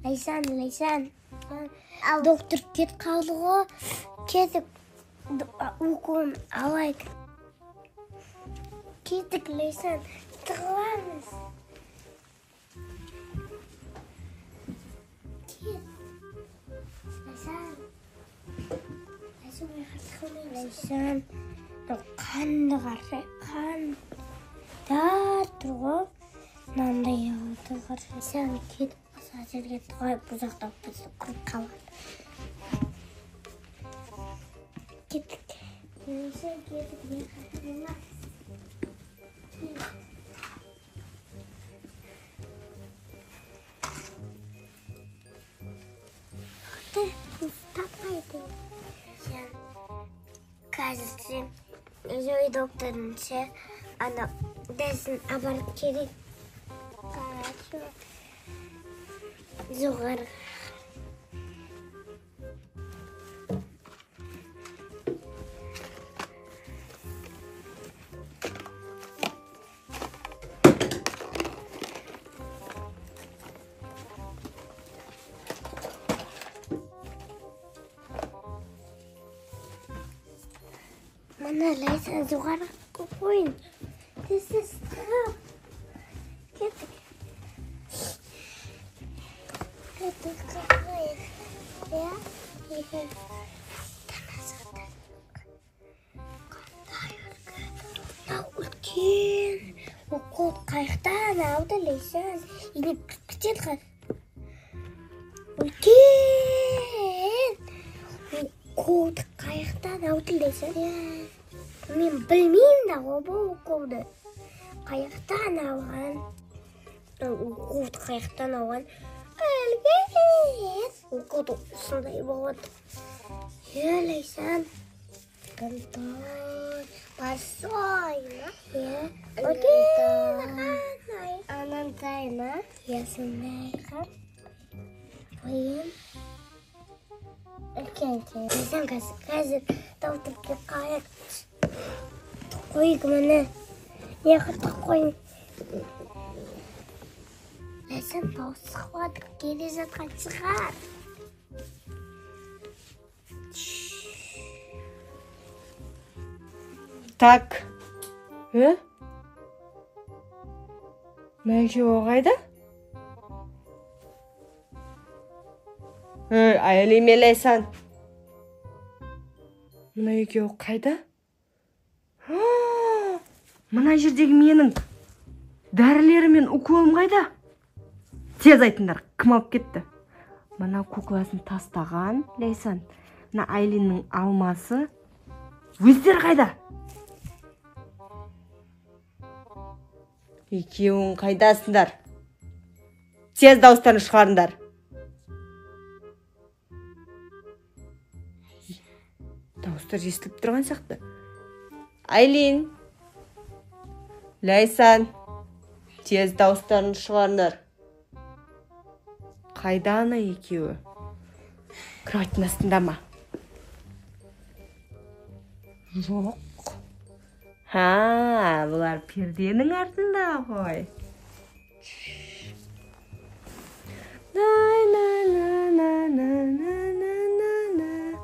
Ләйсан, Ләйсан. Доктор кетіп қалды ғой. Кетіп уколын алайық. Кеттік, Ләйсан. Тығыламыз. Кет. Ләйсан. Ләйсан, Ләйсан. Қанды қарсы, қан. Дар тұр ғой. Мынандай қарсы. Сен кетіп қалса жерге тығайып ұзақтап бізді көріп қалады. Кеттік. Ләйсан, кеттік. Таппайды. Сен қазір сен Зои доктордың ше ана дәрісін апарып керек. Қарашы. Жоғары. Мына Ләйсан жоғары қойын. Тез-тез тығып. Кеттік. Кеттік, қойын. Иә, екі. Тамасады. Қандай үлкен. Мынау үлкен. Укол қайықтан алды Ләйсан. Ине кетеді қа. Үлкен. Уколды қайықтан алды Ләйсан. Иә. Мен білмеймін да ғой бұл уколды. Қайықтан алған. Уколды қайықтан алған. Үлкен. Уколды осындай болады. Е, Ләйсан. Қандай. Большой ма? Е. Үлкен қандай. Анандай ма? Е, сондай. Қойын. Үлкен. Ләйсан қазір докторға қайық. Қойық міне. Не қыртық қойын. Ләйсан дауыс шығып келе жатқан шығар. Так. Мына екеуі қайда? Айлин мен Ләйсан. Мына екеуі қайда? Мына жердегі менің дәрілерім мен уколым қайда? Тез айтыңдар, кім алып кетті? Мына кукласын тастаған Ләйсан. Мына Айлиннің алмасы. Өздері қайда? Екеуің қайдасыңдар? Тез дауыстарын шығарыңдар. Дауыстар естіліп тұрған сияқты. Айлин, Ләйсан, тез дауыстарын шығарыңдар. Қайда ана екеуі? Кроваттың астында ма? Жоқ. Ха, бұлар перденің артында ғой. На-на-на-на-на-на-на-на.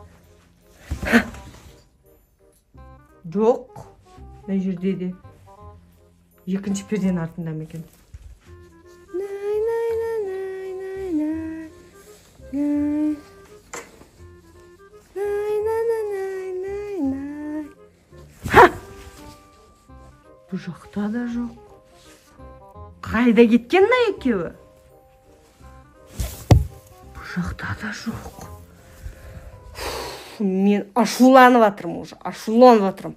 Жоқ. Мына жерде де. Екінші перденің артында ма екен? Най-най-най-най-най-най. Най-най-най-най-най. Ха! Бұл жақта да жоқ. Қайда кеткен мына екеуі? Бұл жақта да жоқ. Мен ашуланып жатырмын уже, ашуланып жатырмын.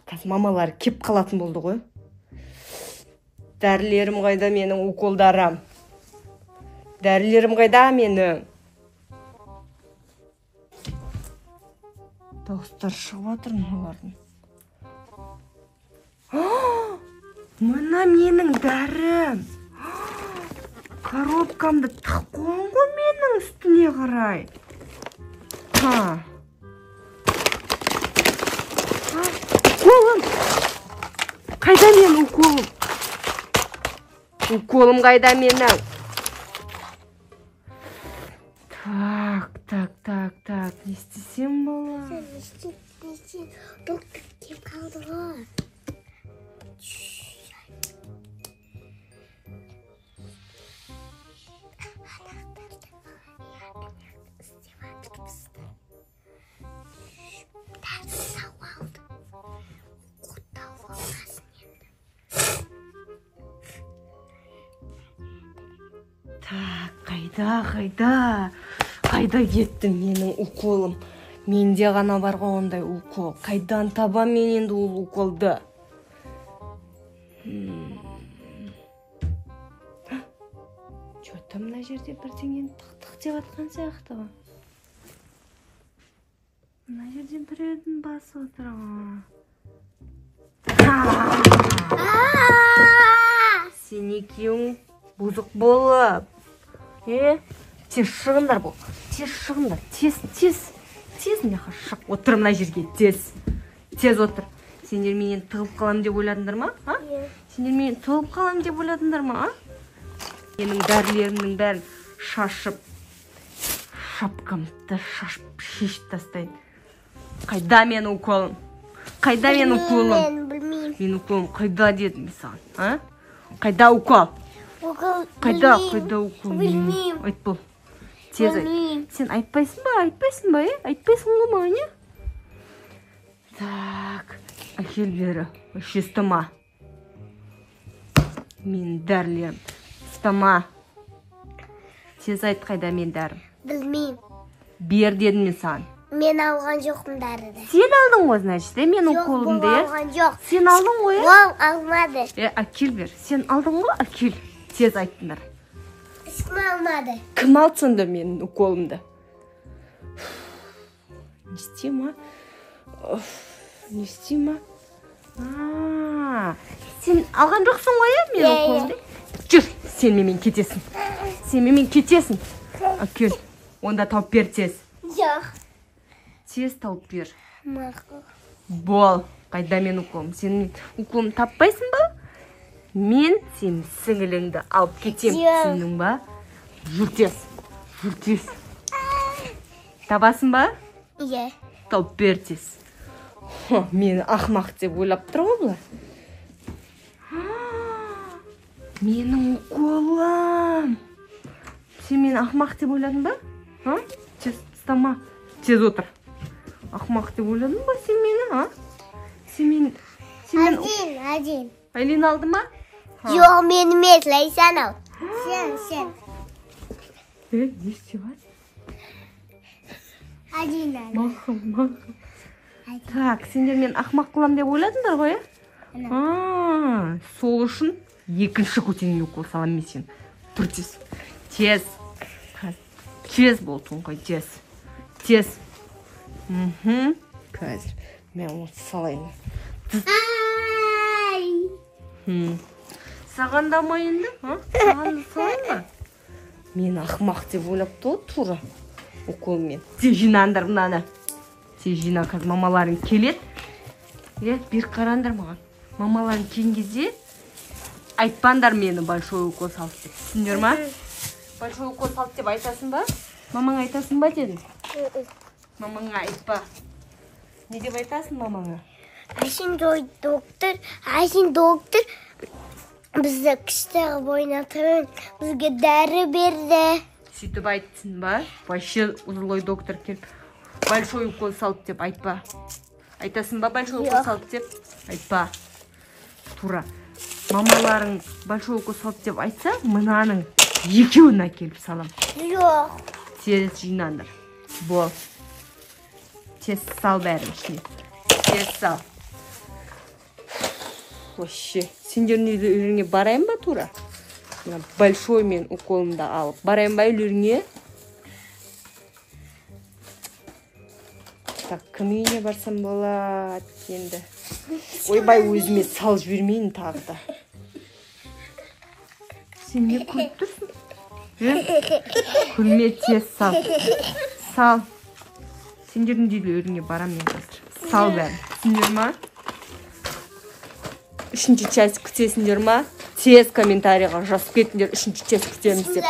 Қазір мамалары кеп қалатын болды ғой. Дәрілерім қайда менің, уколдарым? Дәрілерім қайда менің? Дауыстар шығып жатыр мыналардың. Мына менің дәрім. Коробкамды тығып қойған ғой менің үстіне қарай. Уколым. Қайда менің уколым? Уколым қайда менің? Не істесем болады? Не істеймін, не істеймін? Доктор келіп қалды ғой. Так, қайда, қайда? Қайда кетті менің уколым? Менде ғана бар ғой ондай укол. Қайдан табам мен енді ол уколды? Чё-то мына жерде бірдеңені тық-тық деп атқан сияқты ғой. Мына жерде біреудің басы отыр ғой. Сен екеуің бұзық болып. Тез шығыңдар бұл. Тез шығыңдар. Тез, тез. Тез мына жаққа шық. Отыр мына жерге. Тез. Тез отыр. Сендер менен тығылып қалам деп ойладыңдар ма? А? Сендер менен тығылып қалам деп ойладыңдар ма? А? Менің дәрілерімнің бәрін шашып, шапкамды шашып, шешіп тастайын. Қайда менің уколым? Қайда менің уколым? Мен білмеймін. Менің уколым қайда дедім мен саған? А? Қайда укол? Қайда, қайда укол? Білмеймін. Айт бол. Тез айт. Сен айтпайсың ба? Айтпайсың ба, е? Айтпайсың ғой маған, е? Так, әкел бері. Вообще ұстама. Менің дәрілерім. Ұстама. Тез айт, қайда менің дәрім? Білмеймін. Бер дедім мен саған. Мен алған жоқпын дәріні. Сен алдың ғой, значит, е? Менің уколымды, е? Жоқ, бұл алған жоқ. Сен алдың ғой, е? Ол алмады. Е, әкел бер. Сен алдың ғой, әкел. Тез айттыңдар. Ешкім алмады. Кім алды сонда менің уколымды? Не істеймін, а? Не істеймін, а? Сен алған жоқсың ғой, е, менің уколымды? Жүр, сен менімен кетесің. Сен менімен кетесің. Әкел, онда тауып бер тез. Жоқ. Тез тауып бер. Мақұл. Бол, қайда менің уколым? Сен уколымды таппайсың ба? Мен сенің сіңіліңді алып кетем, түсіндің ба? Жүр тез, жүр тез. Табасың ба? Иә. Тауып бер тез. Мені ақымақ деп ойлап тұр ғой бұлар. Менің уколым. Сен мені ақымақ деп ойладың ба? А? Тез ұстама, тез отыр. Ақымақ деп ойладың ба сен мені, а? Сен мені, сен мені Один, один. Айлин алды ма? Жоқ, мен емес, Ләйсан алды. Сен, сен. Не істеп жатсың? Один алды. Мақұл, мақұл. Так, сендер мені ақымақ қылам деп ойладыңдар ғой, е? А, сол үшін екінші көтенге укол саламын мен сені. Тұр тез. Тез. Тез бол, Тоңқай, тез. Тез. Қазір мен оны салайын. Ай! Саған да ма енді? Саған да салайын ба? Мені ақымақ деп ойлапты ғой тура уколмен. Тез жинаңдар мынаны. Тез жина, қазір мамаларың келеді. Е, бері қараңдар маған. Мамаларың келген кезде айтпаңдар мені большой укол салды деп. Түсіндіңдер ма? Большой укол салды деп айтасың ба? Мамаңа айтасың ба дедім? Мамаңа айтпа. Не деп айтасың мамаңа? Айшин доктор, Айшин доктор бізді күшті қылып ойнатып, бізге дәрі берді. Сөйтіп айтсын ба? Вообще злой доктор келіп большой укол салды деп айтпа. Айтасың ба большой укол салды деп? Айтпа. Тура. Мамаларың большой укол салды деп айтса, мынаның екеуін әкеліп салам. Жоқ. Тез жинаңдар. Бол. Тез сал бәрін ішіне. Тез сал. Вообще, сендердің үйлеріңе барайын ба тура? Мына большой мен уколымды алып барайын ба үйлеріңе? Так, кім үйіне барсам болады енді? Ойбай, өзіме салып жібермейін тағы да. Сен не күліп тұрсың? Күлме, тез сал. Сал. Сендердің де үйлеріңе барам мен қазір. Сал бәрін. Түсіндіңдер ма? Үшінші часть күтесіңдер ма? Тез комментарийға жазып кетіңдер, үшінші часть күтеміз деп.